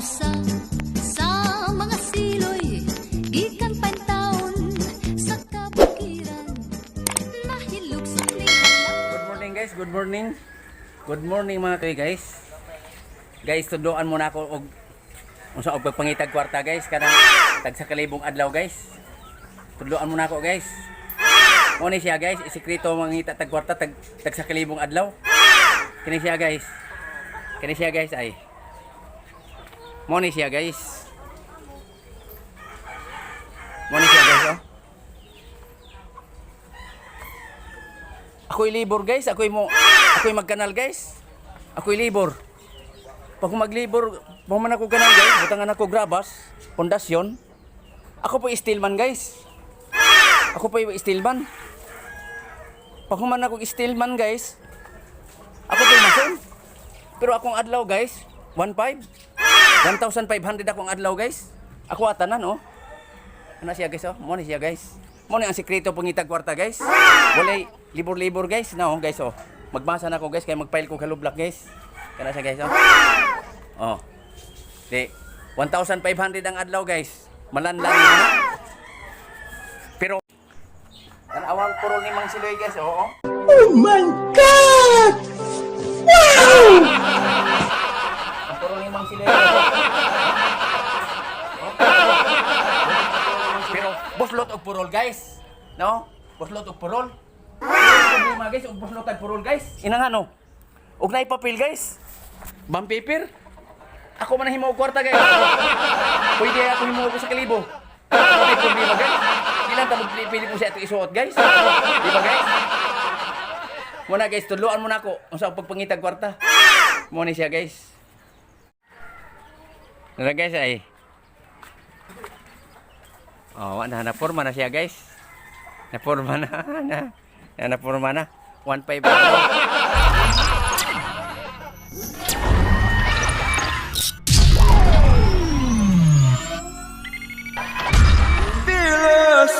Usa sa mga siloy gikan taon sa kabukiran nahilugsok ni hala. Good morning, guys, good morning. Good morning, mga kuy, guys. Guys, tudloan mo na ako og unsa og pagpangitag kwarta, guys, kanang tag sa kalibong adlaw, guys. Tudloan mo na ako, guys. Mo ni siya, guys, isikreto mangita tag kwarta tag tag sa kalibong adlaw. Kini siya, guys. Kini siya, guys, ay. Mo ni siya, guys. Mo ni siya, guys, oh. Ako'y libor, guys, ako'y mo ako'y magkanal, guys. Ako'y libor. Pag maglibor, man ako kanal, guys, butangan ako grabas, pundasyon. Ako po steelman, guys. Ako po steelman. Pag human ako steelman, guys, ako po mason. Pero akong adlaw, guys, 1.5. 1,500 akong adlaw, guys. Ako atanan, oh. Ano siya, guys, oh? Mo ni siya, guys. Mo ni ang sikreto pangitag kwarta, guys. Walay libor-libor, guys. No, guys, oh. Magmasa na ako, guys, kay mag-file ko kalublock, guys. Kana siya, guys, oh. Oh. Di 1,500 ang adlaw, guys. Malanlan na. Pero tanawang purol ni Mang Siloy, guys, oo. Oh my God! Wow! Ang purol ni Mang Siloy, guys. Oh. Pero buslot og purol, guys. No? Buslot og purol. Wala problema, guys, og buslot og purol, guys. Inang ano? Og naay papel, guys. Bond paper. Ako man ang himo og kwarta, guys. Pwede ako himo og sa kalibo. Wala problema, guys. Di lang ta magpili ko sa ato isuot, guys. Di ba, guys? Muna, guys, tudloan mo na ako unsa ang pagpangitag kwarta. Mo ni siya, guys. Nara, guys, ay. Oh, na naporma na siya, guys. Naporma na na. Na naporma na. 1.5 na. Fearless!